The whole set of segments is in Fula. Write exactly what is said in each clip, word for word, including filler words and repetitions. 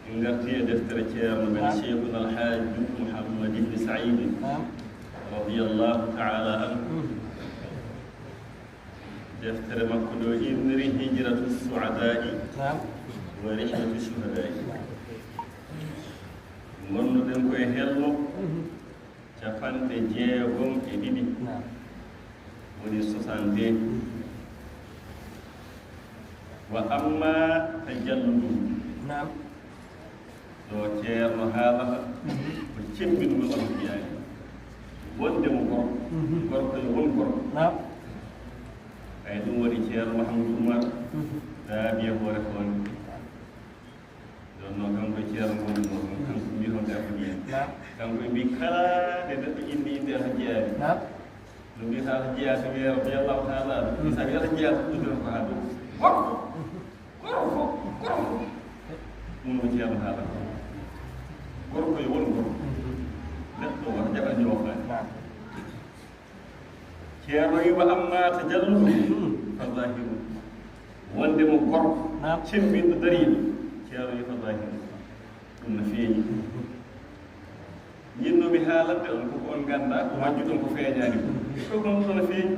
En ngarti e deftere ceerno men, Cheikhuna Alhaji Mouhammad ibn Saïd, radiyallahu ta'ala anhu. Deftere makko ɗo inniri Hijratu Su'ada'i wa Rihlatu Shuhada'i. Ngonnoɗen ko e hello capanɗe jeegom e ɗiɗi, woni soixante-deux. Wa amma tajalludu. Ɗo ceerno haalata ko cemmbinɗo on mbiyaani. Wonde mo gorko, gorko yo won gorko. Ay ɗum waɗi ceerno Mahamadou Oumar daabi e hoore hoore. Ɗon noon kanko e ceerno ngonno ɗon, kanko mbi honde Ahmadiya. Kanko e mbi kala nde neɗɗo inni innde Alhaji Ali. No mbiyata Alhaji Ali so wiye radiyallahu ta'ala anhu. Sa wiye Alhaji Ali ɗum ɗon ko haa dow. Gorko! Gorko! Gorko! Ɗum ko ceerno haala. Gorko yo won gorko. Neɗɗo wata jaɓa ñoofaani. Ceerno wi wa amma tajalludu fa zahiru. Wonde mo gorko cemmbinɗo dariiɗo, ceerno wi fa zahiru. Ɗum no feeñi. Ñinnomi haalande on ko on ngannda ko majjuɗon ko feeñaani ko. Ɗo kon ɗo no feeñi.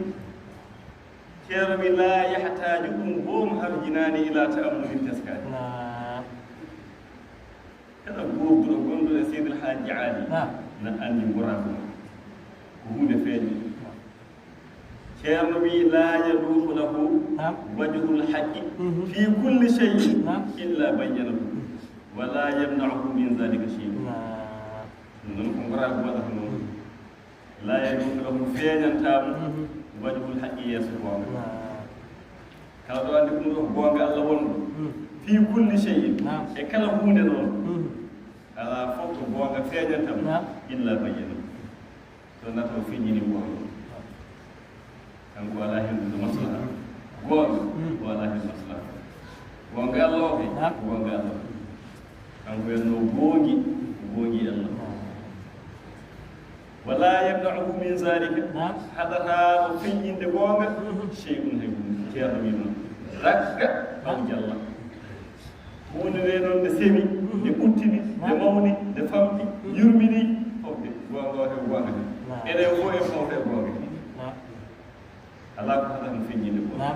Ceerno wi la yahtaju ɗum boom harjinaani ila ta'ammulin teskaade. Kala guurduɗo gonɗo e Seydil Haaji Ali na anndi ngoraagu makko. Ko huunde feeñnde. Ceerno wi la yaluuqu lahu wajhul haqqi fi kulli shay'in illa bayyanahu wa la yamna'uhu min zalika shay'un. Ɗum noon ko ngoraagu waɗata noon. La yaluuqu lahu, feeñantaa mo wajhul haqqi, yeeso goonga. Kala ɗo anndi ɗum ɗo ko goonga Allah wonɗo. Fi kulli shay'in, e kala huunde noon. Alaa fof ko goonga feeñanta mo illa bayyana. So nata o feññini goonga. Kanko alaa heen ɗo maslaha. Goonga o alaa heen maslaha. Goonga Allah o kay ko goonga Allah. Kanko en no goongi, goongi Allah. Wala yamna'uhu min zalika, haɗataa mo feññinde goonga, shay'un, hay huunde. Ceerno wi noon, ragga aw jalla. Huunde nde noon nde sewi, nde ɓuttini, nde mawni, nde famɗi, yurmini, fof de goonga o he goonga he. Enen fof en fawta e goonga he. Alaa ko haɗata mo feññinde goonga.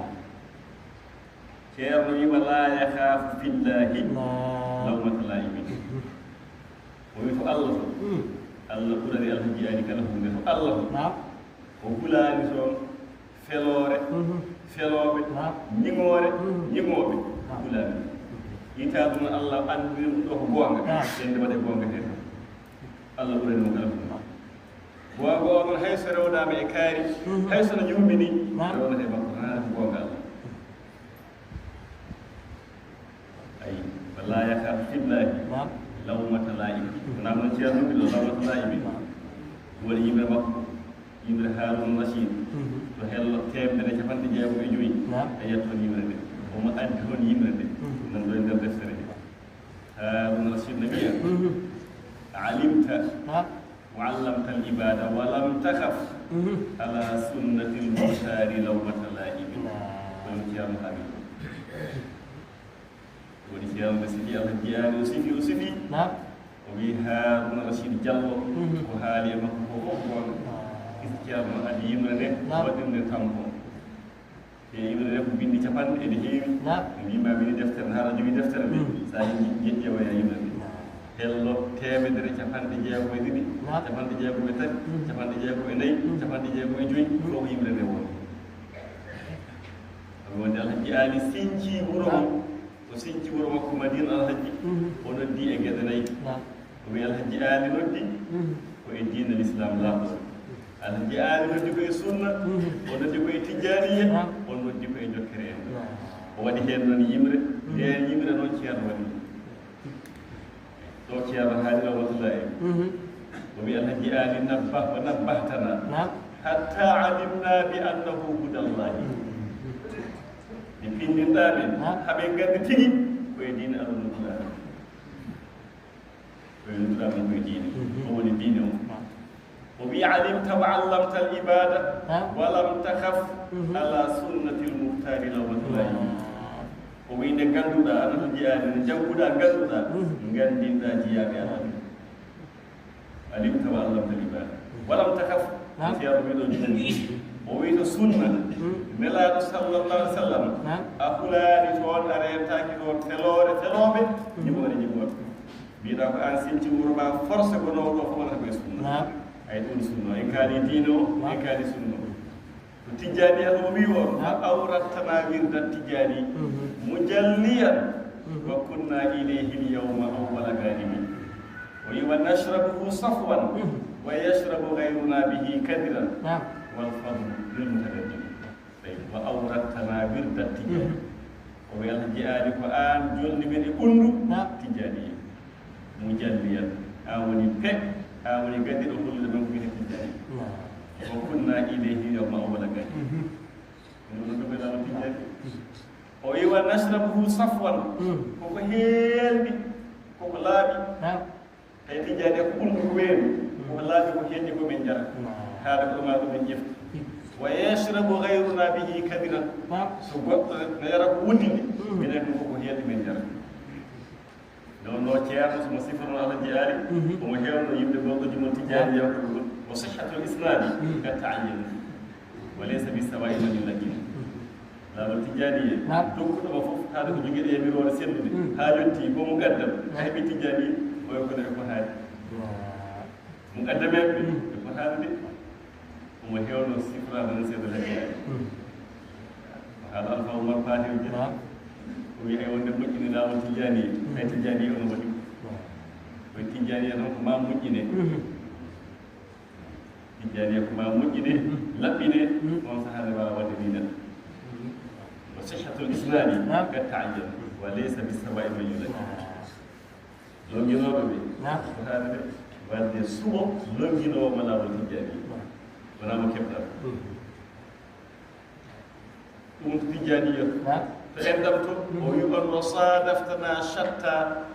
Ceerno wi wala yakhaafu fillahi lawmata laa'imin. O wi ko Allah to. Allah ɓurani Alhaji Ali kala huunde to Allah to. O hulaani toon feloore, felooɓe, ñiŋoore, ñiŋooɓe. O hulaani. Itaade noon Allah anndiri ɗum ɗo ko goonga. Nden nde waɗe goonga heen. Allah ɓurani mo kala huunde. Goonga o noon hay so rewnaama e kaari, hay so no yurmini, rewnata e makko tan ko goonga Allah. Ayi, wala yakhaafu fillahi lawmata laa'im. Wonaa noon ceerno mbi ɗo lawmata laa'im. Woni yimre makko, yimre Haaruna Rasiid. To hello teemedere capanɗe jeegom e joyi. A yiyat toon yimre nde. Omo addi toon yimre nde. Nan ɗo e nder deftere nde. Haaruna Rasiid no wiya, alimta wa allamta al ibada wa lam takhaf ala sunnatil muhtari lawmata laa'im. Woni ceerno Haaruna. Woni ceerno nde sifi Alhaji Ali o sifi, o sifi. O wi Haaruna Rasiid Jallo, ko haali e makko ko fof goonga. Isi ceerno addi yimre nde, waɗirnde tampon. E yimre nde ko binndi capanɗe ene heewi. Mbima mini deftere, hara jogi deftere nde. Sa yeƴƴi, yeƴƴe waya yimre nde. Hello, teemedere capanɗe jeegom e ɗiɗi, capanɗe jeegom e tati, capanɗe jeegom e nayi, capanɗe jeegom e joyi, fof ko yimre nde woni. Ɗum wonde Alhaji Ali sinci wuro mum. O sinci wuro makko Madina Alhaji, o noddi e geɗe nayi. O wi Alhaji Ali noddi ko e diina Lislaam laaɓɗo. Alhaji Ali noddi ko e sunna, o noddi ko e tijjaniya, o noddi ko e jokkere en. O waɗi heen noon yimre, ndeen yimre noon ceerno waɗi. Ɗo ceerno haali rahmatullahi. O wi Alhaji Ali nabbah wa nabbahtana hatta alimna bi annahu hudallahi. Ɓe pinndinɗaa ɓe, haa ɓe nganndi tigi ko e diine Allah nodduɗaa. Ko e nodduɗaa ɗum ko e diine. Ko woni diine o? O wi alimta wa allamta al ibada wa lam takhaf ala sunnati al muhtari lawmata laa'im. O wi Ngannduɗaa, an Alhaji Aali, no jannguɗaa, ngannduɗaa, nganndinɗaa jiyaaɓe Allah ɓe. Alimta wa allamta l-ibaada. Walam takhaf. Naam. Ceerno wiɗo jumɗi. O wi'i to sunna. Nelaaɗo sallallahu alaihi wasallam. Naam. A hulaani toon, a reentaaki toon feloore felooɓe, jimooɗe jimooɓe. Mbiɗa ko an sinti wuro ma forcé ko ɗo ɗo fof wonata ko e sunna. Naam. Ay ɗum sunna. En kaali diine o, en kaali sunna o. Ko Tijjaani en o wi on, fa awrattana wirdat Tijjaani. Mujalliyan. Wa kunna ilayhi l-yawma awwala gaadimi. O wi wa nashrabuhu safwan. Wa yashrabu ghayruna bihi kadiran. Naam. Wal fadlu lil mutaqaddimi. Tawi wa awrattana wirdat Tijjaani. O wi Alhaji Aali ko an jolni men e ɓunndu Tijjaani. Mujalliyan, an woni pe, an woni gadiɗo hollude men ko wiyete Tijjaani. Wa kunna ilayhi l-yawma awwala gaadimi. Ɗum ɗo ɗum e laawol Tijjaani. O wi wa nashrabuhu safwan. Koko heelɗi, koko laaɓi. Naam. Hay Tijjaani ko ɓunndu ko weeɓi, koko laaɓi ko heelɗi ko men njara. Naam. Haala ko ɗum ɗum en ƴefti. Wa yashrabu ghayruna bihi kadiran. Naam. So goɗɗo no yara ko wuddinde, minen ɗum koko heelɗi men njara. Nde wonnoo Ceerno, so mo sifono Alhaji Aali, omo heewno yimɓe gonɗo jumon Tijjaani yankooɓe ɗum. Wa sihhatul isnaadi qad ta'ayyana. Wa laysa bis sawaa'i man yulaqqimu. Laawol Tijjaani e, naam, dokkuɗo mo fof, haade ko jogiiɗo yamiroore sellude, haa yotti ko muqaddam, a heɓi Tijjaani, oyo kono e ko haali. Muqaddameeɓe ɓe, ɓe fotaani de. Omo heewno sifraade no seeɗa laggeyaade. Ko haala Alfa Umar Paate o jeyi. Naam. O wiyi, ay wonde moƴƴini laawol Tijjaani, ay Tijjaani ono waɗi. Ko Tijjaani en noon ko ma moƴƴine. Tijjaani en ko ma moƴƴine, laɓɓine, on sahaa ne waawa waɗde ni neɗɗo. Wa sihhatul isnaadi qad ta'ayyana, wa laysa bis sawaa'i man yulaqqimu. Lonnginooɓe ɓe, naam, ko haali ɓe, wadde suɓo lonnginoowo mo laawol Tijjaani. Wonaa mo keɓɗaa. Ɗum ko Tijjaani yo. Naam. To enɗam to, o wi on, wa saadaftana shatta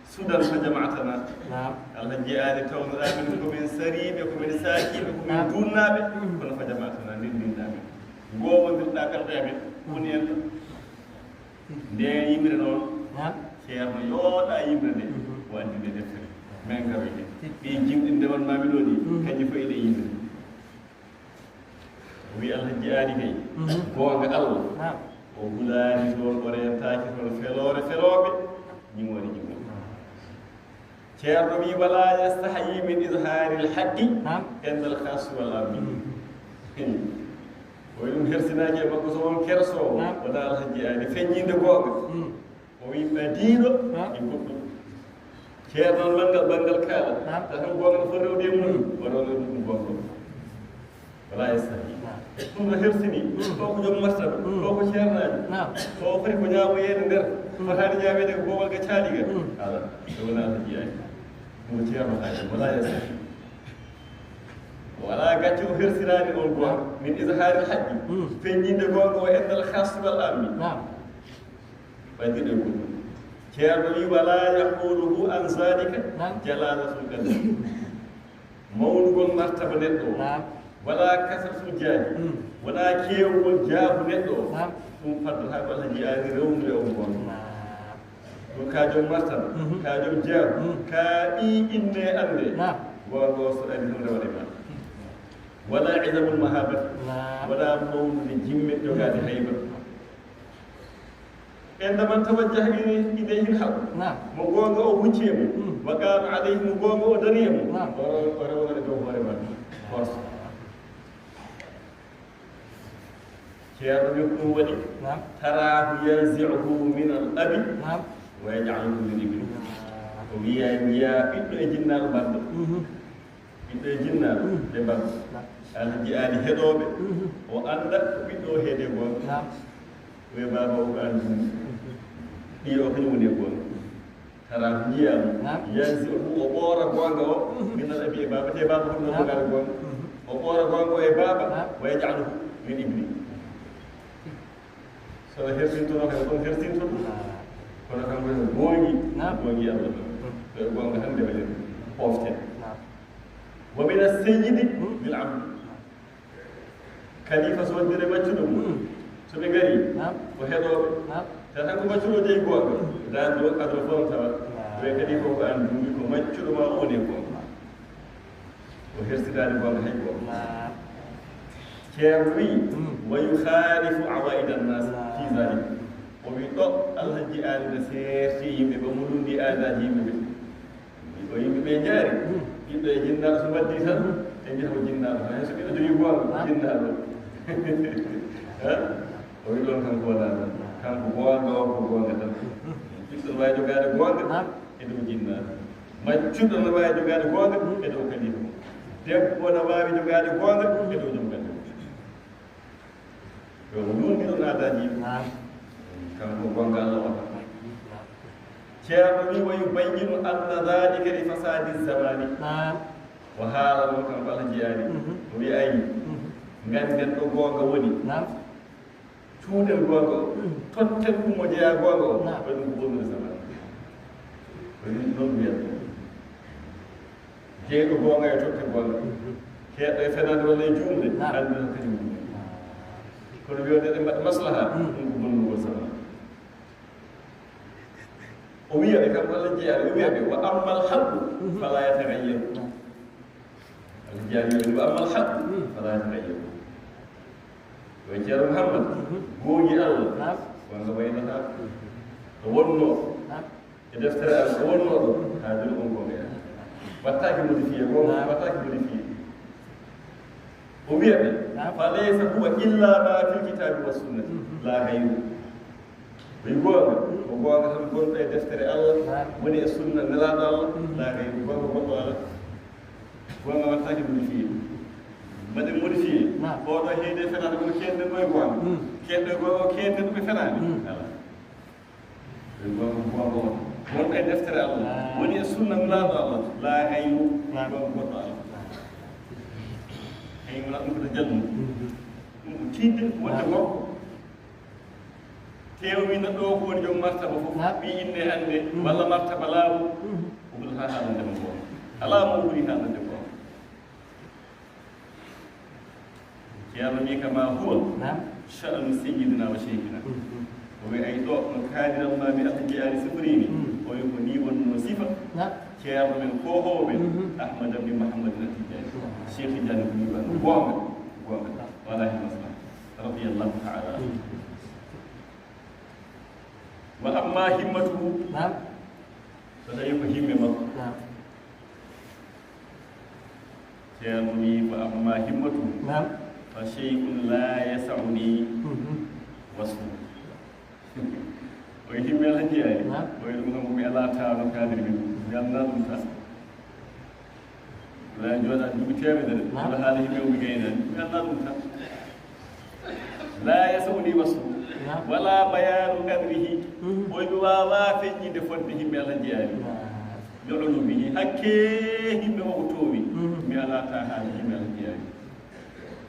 sudan fa jama'tana. Naam. Alhaji Aali tawnoɗaa min ko min sariiɓe, ko min saakiiɓe, ko min duunnaaɓe, kono fa jama'tana, ndendinɗaa min. Ngowondirɗaa kala ko e amen, woni en ɗo. Nde yimre noon, naam, Ceerno yooɗa yimre nde, o addi nde deftere. Men ngaroy nde. Ɗi jimɗi nde won maami ɗo ni, kanji fof eɗe yimre. O wi Alhaji Aali kay, goonga Allah, naam, o hulaani toon, o reentaaki toon feloore felooɓe, ñimoore ñimoore. Ceerno wi, wala yastahyi min izharil haqqi, naam, indal khassi wal ammi. O wi ɗum hersinaaki e makko so won kersoowo, naam, wona Alhaji Aali, feññinde goonga. O wi ɓadiiɗo e goɗɗum. Ceerno noon, banngal, banngal kaala. Naam. Tawa tan goonga no foti rewde e mum. O rewde ɗum goonga. Wala e sahi. Naam. Ɗum no hersini. Ko ko joom martaba. Ko ko ceernaajo. Naam. Ko foti ko ñaamoyeede nder. Fotaani ñaameede ko boowal ga caali ga. Ala. Ɗum wona Alhaji Aali. Ɗum ko ceerno haaji. Wala e sahi. Wala gacce o hersiraani on goonga. Min izharil haqqi. Feññinde goonga o indal khassi wal ammi. Naam. Ɓadiiɗo e goɗɗum. Ceerno wi, wala yahuluhu an zalika, naam, jalalatul qadri. Mawnugol martaba neɗɗo o. Naam. Wala kasratul jaahi. Wona keewgol jaabu neɗɗo o. Naam. Ɗum faddata ko Alhaji Aali rewnude on goonga. Naam. Ɗum ka joom martaba, ka joom jaabu, ka ɓii inne annde. Naam. Goonga o so ɗaɗi ɗum rewde ma. Wala izamul mahabati. Naam. Wona mawnude jimme jogaade hayba. Inda man tawajjaha ilayhi l-haqqu. Naam. Mo goonga o hucci e mum. Wa qaama alayhi, mo goonga o dari e mum. Naam. O rew-, o rewnata dow hoore makko. Force. Ceerno wi ko ɗum waɗi. Naam. Taraahu yanzi'uhu min al-abi. Naam. Wa yaj'aluhu min ibni. Naam. O wiya, njiya ɓiɗɗo e jinnaaɗo mbaɗɗo. Ɓiɗɗo e jinnaaɗo, ɓe mbaɗa. Naam. Alhaji Aali heɗooɓe, o annda ko ɓiɗɗo o heede goonga. Naam. Ɓe baaba o ko an ɗum. Ɓiy o kañum woni e goonga. Tara njiya mo. Naam. Yanzi'uhu, o ɓoora goonga o, min al-abi e baaba, te baaba ko ɗum o ɓoraade goonga. O ɓoora goonga o e baaba, naam, wa yaj'aluhu min ibni. So o hersintono kay, ɗum hersinto ɗum. Naam. Kono kanko ene goongi, naam, goongi Allah ɗum. Ɗo e goonga hannde waɗen poften. Naam. Wa min as-sayyidi lil abdi. Kalifa so waddire maccuɗo mum. So ɓe ngari, naam, ko heɗooɓe. Naam. Tata ko maccuɗo dey goonga. Daan ɗo kadro fof tawa. Ɓe kadi ko ko an duumi ko maccuɗo ma o woni goonga. O hersidaani goonga hay goonga. Ceerno wi, wa yukhalifu awaida nnas fi zalik. O wi ɗo Alhaji Aali na seerti yimɓe ɓe, mo lundi aadaaji yimɓe ɓe. Ko yimɓe ɓe njaari, ɓiɗɗo e jinnaaɗo so mbaɗdi tan, ɓe mbiya ko jinnaaɗo tan. Hay so ɓiɗɗo jogii goonga, jinnaaɗo. Ha? O wi ɗon kanko wonaa ɗon. Kanko goonga o ko goonga tan. Ɓiɗɗo no waawi jogaade goonga e dow jinnaaɗo. Maccuɗo no waawi jogaade goonga e dow kalifa. Debbo no waawi jogaade goonga e dow joom galle mum. Yo o lundi ɗon aadaaji yimɓe. Kanko goonga Allah o tan. Ceerno wi, wa yubayyinu anna dhalika li fasadi zamani. O haala noon kanko Allah jeyaani. O wi ayi, nganndan ɗo goonga woni. Cuuɗel goonga o, totten ɗum mo jeyaa goonga o, waɗi ɗum ko bonnude zaman. Ko ɗum noon wiyata. Jeyɗo goonga e totte goonga. Keeɗɗo e fenaande walla e juumde, anndi noon kañum ɗum. Kono wiyde ɗe mbaɗa maslaha, ɗum ko bonnugol zaman. O wiya ɓe kam Allah jeyaani, o wiya ɓe, wa amma al haqqu fala yataghayyaru. Allah jeyaani, o wiya, wa amma al haqqu fala yataghayyaru. Yo Ceerno Muhammad, gooŋɗi Allah, wonga waynata. Ɗo wonnoo e deftere Allah, ɗo wonnoo ɗo, haa jooni on ko mbiya. Wattaaki modifié, ko wattaaki modifié. O wiya ɓe, fa laysa huwa illa ma fil kitabi wa sunnati, la ghayru. Ɓe goonga, ko goonga tan gonɗo e deftere Allah, woni e sunna Nelaaɗo Allah, la ghayru, goonga goɗɗo alaa. Goonga wattaaki modifié. Mbaɗen modifié. Oɗo heede fenaande, kono keedɗen ɗo e goonga. Keedɗo e goonga, keedɗen ɗo e fenaande. Alaa. Ɓe goonga, goonga on. Wonɓe e deftere Allah. Woni e sunna Nelaaɗo Allah. La ghayru, goonga goɗɗo alaa. Hay wona ɗum ko to jallu. Ɗum ko tiiɗde wonde gorko. Teewi no ɗo ko woni joom martaba fof, ɓii inne annde, walla martaba laamu, o hulat haa haalande mo goonga. Alaa mo o ɓuri haalande goonga. Ceerno wi kama huwa sha'nu sayyidina wa shaykhina. O wi ay ɗo no kaaliran ma mi Alhaji Aali sifori ni, o wi ko ni wonno sifa Ceerno men koohoowo men, Ahmad ibn Muhammad Al Tijani. Cheikh Tidiane ko ni wonno goonga, goonga. Wala heen maslaha. Radiyallahu ta'ala anhu. Wa amma himmatuhu. Naam. So tawi ko himme makko. Naam. Ceerno wi, wa amma himmatuhu. Naam. Fa shay'un la yas'uni wasfu. O wi himme Alhaji Aali. Naam. O wi ɗum kam mi alaa taano kadiri min. Mi alaa ɗum tan. Wala jooɗa duuɓi teemedere, wala haala yimɓe o mi gaynaani, mi annaa ɗum tan. La yasuni wasfu, wala bayanu qadrihi. O mi waawaa feññinde fodde yimɓe Alla jeyaani. Yoɗono mi hakke yimɓe o ko toowi. Mi alaa ta haala yimɓe Alla jeyaani.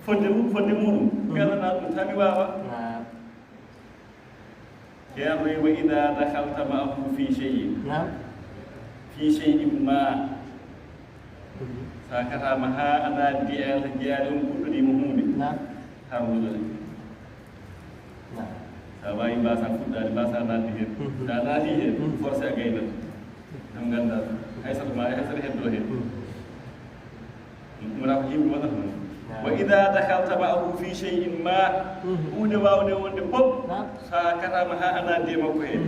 Fodde mum, fodde muɗum, mi annaa ɗum tan, mi waawaa. Ceerno wi, wa ida dakhalta ma'ahu fi shay'in. Naam. Fi shay'in ma. Sa kataama haa a naatdi e Alla jeyaani on puɗɗoriima huunde. Naam. Harluɗo de. Naam. Sa waawi mbaasa fuɗɗaade, mbaasa naatde heen. Sa naati heen, forcé a gaynat. Ɗum nganndaa ɗum. Hay sato ma, hay sato heddoo heen. Ɗum wona ko yimɓe waɗata noon. Wa ida dakhalta ma'ahu fi shay'in ma, huunde waawde wonde fof, sa kataama haa a naatdi e makko heen.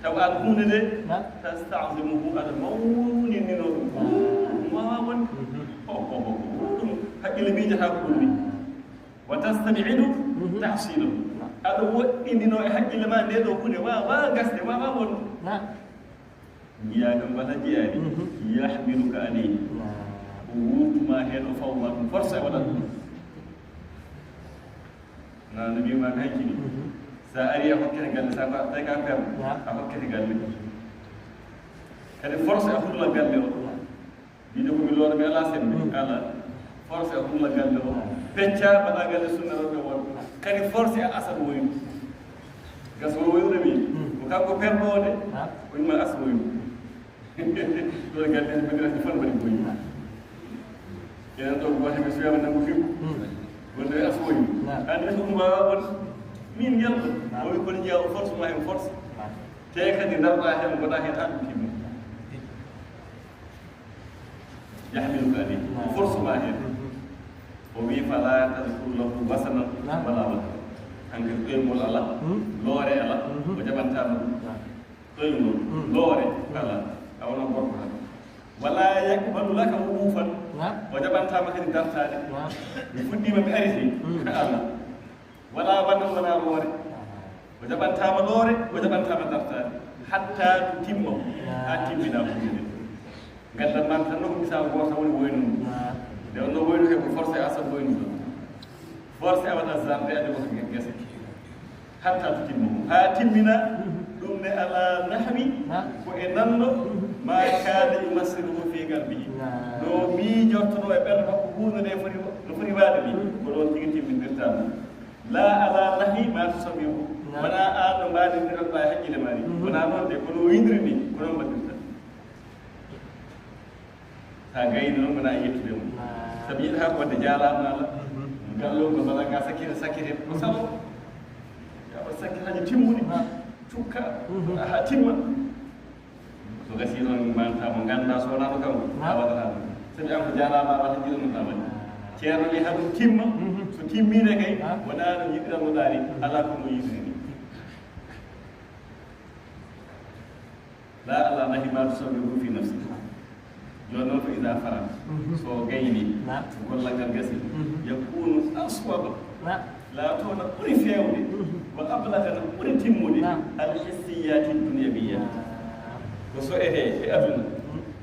Tawa aan huunde nde, tasta'zimuhu, aɗa mawninino ɗum. Ɗum waawaa wonde. Ho, ho, ho, ho. Ɗum haqqille miijata ko ɗum ni. Wa tastami'idu tahsilahu. Aɗa woɗɗinino e haqqille ma nde ɗo huunde waawaa gasde, waawaa wonde. Njiyaa kam wata jeyaani. Yahmiluka alayhi. O wuurtuma heen, o fawma ɗum, forcé waɗat ɗum. Na no mbiima mi hankini. Sa ari a hokkete galle, sa ko tawi ka perɗo, a hokkete galle. Kadi forcé a hulla galle o. Wiide ko mi looɗo, mi alaa semmbe. Alaa. Forcé a hulla galle o. Pecca mbaɗa galle sunna rewɓe worɓe. Kadi forcé a asat woyru. Gas won woyru mi. Ko kanko perɗo o de. O yima as woyru. Ɗo e galle en mbaɗiraaji fof mbaɗi boyi. Enen ɗo gooto ɓe suyama nangu fiw. Wonde as woyru. Andi so ɗum waawaa won. Min ngel ɗo, o wi kono jeyaa o force ma heen force. Te kadi ndarɗa heen, mbaɗa heen haa ɗum timmi. Yahmiluka alayhi. Force ma heen. O wi fala tadkur lahu wasanan wala watra. Hankadi ɗoyngol alaa, loore alaa, o jaɓantaama ɗum. Ɗoyngol, loore alaa. A wona gorko tan. Wala yaqbalu laka wuqufan. O jaɓantaama kadi dartaade. Mi fuɗɗiima, mi ariti ka Allah. Wala wasanan, wala loore. O jaɓantaama loore, o jaɓantaama dartaade. Hatta tutimma, haa timmina huunde nde. Ngaddan man tan no ko misal gooto woni woynu. Nde wonno woynu he ko forcé asa woynu ɗo. Forcé a waɗa jardin, ade ko gese. Hatta tutimma, haa timmina ɗum ne ala nahwi, ko e nanndo ma kana yumassiluhu fi qalbihi. No miijortono e ɓernde makko huunde nde foti, no foti waade ni, ko ɗoon tigi timmindirta ɗum. La ala nahwi ma tusawwiru. Wona aan no mbaɗirɗa e hakkille ma ni. Wona noon de, kono o yindiri ni, ko noon mbaɗirta. Sa gayni noon, wona e yettude mo. Sabi yiɗa ko wadde jaaraama Allah. Gallo ko mbaɗa ka sakkite, sakkite. Ko salo. Ya o sakkitaji timmuɗi. Cukka. Haa timma. So gasi noon, manta mo ngannda so wonaa ɗo kam, a waɗataa ɗum. Sabi an ko jaaraama, a waɗa jiɗo no ɗaɓani. Ceerno ni haa ɗum timma, so timmiide kay, wonaa no njiɗiranno ɗaari, alaa ko no yiɗiri ni. La ala nahwi ma tusawwiru fi nafsi. Jooni noon ko ida fara. So gayni, so gollal ngal gasi, yakunu aswaba. Laatoo na ɓuri feewde, wa ablaga na ɓuri timmude, al hissiyati dunyawiya. Ko so etee e aduna,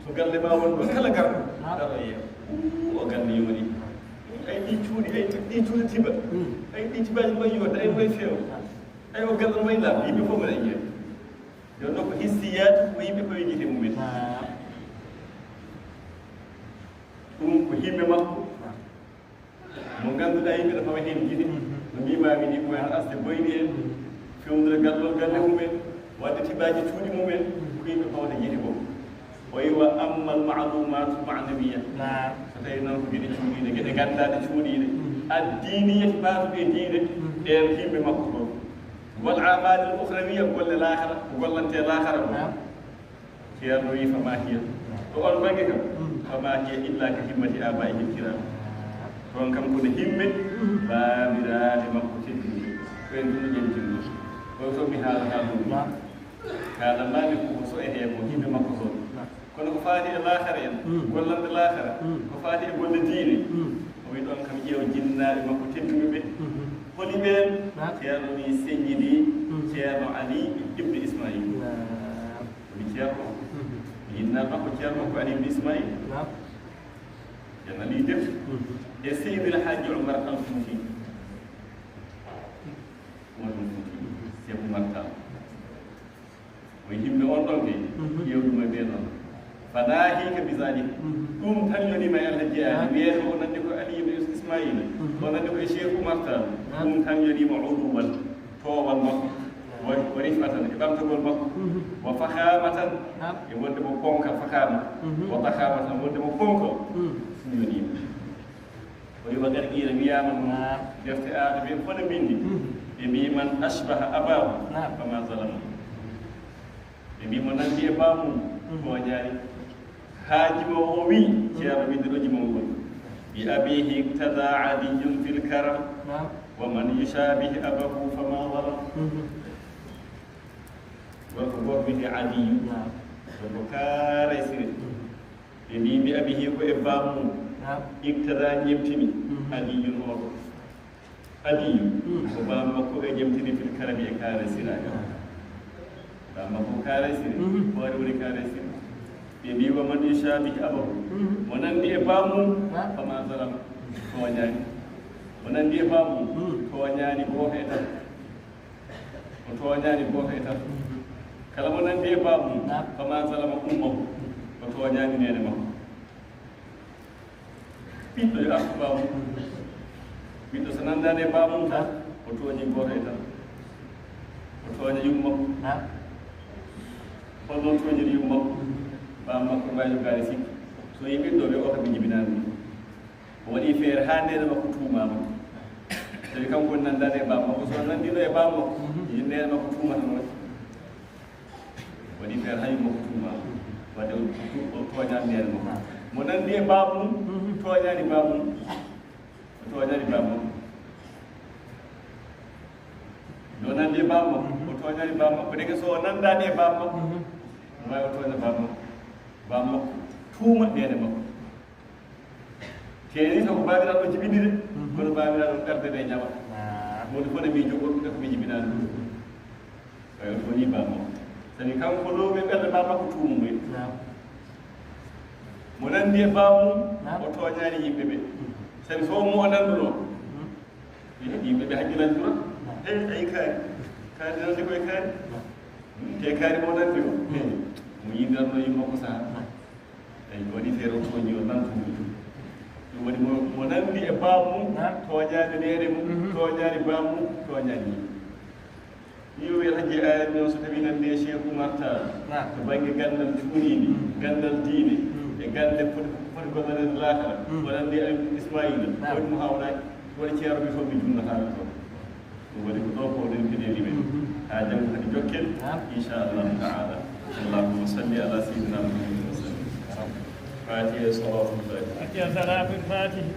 so galle ma won ɗo kala garɗo, daro yeewa. Uu, o galle yoni. Ay ɗi cuuɗi, ay ɗi cuuɗi tiba. Ay ɗi tibaaji mbayi yodde, ay mbayi feewa. Ay o galle mbayi laaɓa, yimɓe fof mbaɗa yiya. Jooni noon ko hissiyat, ko yimɓe koye gite mumen. Ɗum ko himme makko. Mo ngannduɗaa yimɓe no pawa heen gite. No mbiimaami ni, ko en asde boyɗi en, fewndira gallol galle mumen, waɗde tibaaji cuuɗi mumen, ko yimɓe pawata gite mum. O wi wa ammal ma'lumatul ma'nawiya. So tawi noon ko geɗe cuuɗiiɗe, geɗe ganndaaɗe cuuɗiiɗe, ad diiniyati, baatuɗe e diine, ɗeen himme makko toon. Wal amalil ukhrawiya, golle laakara, ko gollante laakara ko. Ceerno wi fama hiya. To on bannge kam, fama hiya illa ka himmati abaihim kiram. Toon kam ko no himme baamiraaɓe makko tedduɓe. Ko en ɗum ƴentinɗo. Kono so mi haala ka ɗum. Ka ɗammaani ko so etee ko himme makko toon. Kono ko faati e laakara en, gollande laakara, ko faati e golle diine. O wi ɗoon kam ƴeew jinnaaɓe makko tedduɓe ɓe. Holi ɓeen? Ceerno ni seññidi Ceerno Ali ibn Ismail. Woni ceerno. Yinnaaɓe makko Ceerno ko Ali ibn Ismail. Ceerno Ali Dem. E Seydi El Hadji Omar Al Fouti. Omar Al Fouti. Cheikh Oumar Tall. O yimɓe on ɗon kay, ƴeew ɗum e ɓee ɗon. Fanaahika bi zalik. Ɗum tan yonima e Alhaji Ali. Wiyeede o nandi ko Ali ibn Ismaila. O nandi ko e Cheikh Oumar Tall. Ɗum tan yonima uluwan, toowal makko. Wa, wa rifatan, e ɓamtagol makko. Wa fakhamatan, e wonde mo ponka fakhama. Wa dakhamatan, wonde mo ponko. Ɗum yonima. O wi wa qad qiila, wiyaama noon, defte aada ɓe fof ne mbinndi. Ɓe mbii man ashbaha abahu fama zalama. Ɓe mbii mo nanndi e baamum, tooñaani. Haa jimoowo o wi, Ceerno winndi ɗo jimol ngol. Bi abihi iqtada adiyun fil karam, wa man yushabihi abahu fama zalam. Gorko gooto wiyetee Adiyu, gorko Kaaraysire. Ɓe mbii, bi abihi, ko e baamum. Iqtada ñemtini. Adiyun oo ɗo. Adiyu, ko baam makko e ñemtini fil karami e kaaraysiraagal. Baam makko ko kaaraysire, hoore woni kaaraysire. Ɓe mbii, wa man yushabihi abahu, mo nanndi e baamum, fama zalam, tooñaani. Mo nanndi e baamum, tooñaani gooto e tan. O tooñaani gooto e tan. Kala mo nanndi e baamum, fama zalama ummahu, o tooñaani neene makko. Ɓiɗɗo yo artu baamum. Ɓiɗɗo so nanndaani e baamum tan, o tooñii gooto e tan. O tooña yumma makko. Holno o tooñiri yumma makko? Baam makko no waawi jogaade sikki. So yii ɓiɗɗo, wiya o kam mi jibinaani ɗum. O waɗi feere haa neene makko tuumaama. Tawi kanko woni nanndaade e baaba makko, so nanndino e baaba makko, mhm, yimɓe makko tuumata mo. Waɗi feere hay makko tuuma. Wadde o tu-, o tooñaani neene makko. Mo nanndi e baaba mum, mhm, tooñaani baaba mum. O tooñaani baaba makko. Yo nanndi e baaba makko. Mhm. O tooñaani baaba makko. Ndeke so o nanndaani e baaba makko, mhm, no waawi o tooña baaba makko. Baaba makko tuuma neene makko. Teeni so ko baabiraaɗo jibiniri, mhm, kono baabiraaɗo ɓernde nde ñawa. Ah. Woni kono mi jogo ɗum ko mi jibinaani ɗum. Kayo woni baaba makko. Sabi kanko ɗo ɓe ɓernde baaba makko tuuma mo. Naam. Mo nanndi e baaba mum, naam, o tooñaani yimɓe ɓe. Mhm. Sabi so mo o nannduno. Mhm. Eh, yimɓe ɓe haqqilani ɗum. Naam. Eh, ay kaari. Kaari nanndi koye kaari. Naam. Hmm, te kaari mo nanndi o. Mhm. Eh, mo yindanno yimɓe makko saha. Naam. Eyi, waɗi feere o tooñi o nantude ɗum. Ɗum waɗi mo, mo nanndi e baaba mum, naam, tooñaani neene mum, mhm, tooñaani baaba mum, tooñaani yimɓe. Ni o wiya Hajji Aali noon so tawi nanndi e Cheikh Oumar Tall, naam, to bannge ganndal cuuɗiiɗi, mm, ganndal diine, mm, e galle foti, foti gollanaade laakara, mm, o nanndi e Ismaila, naam, woni mo hawnaaki, woni ceerno mi fof mi junnataako toon. Ɗum waɗi ko ɗo ko ɗen keɗeli men. Mhm. Haa janngo kadi jokken, naam, inchallahu taala. Allahumma salli ala sayyidina Muhammadin wa sallim. Fatiha e salatul fatiha. Fatiha e salatul fatiha.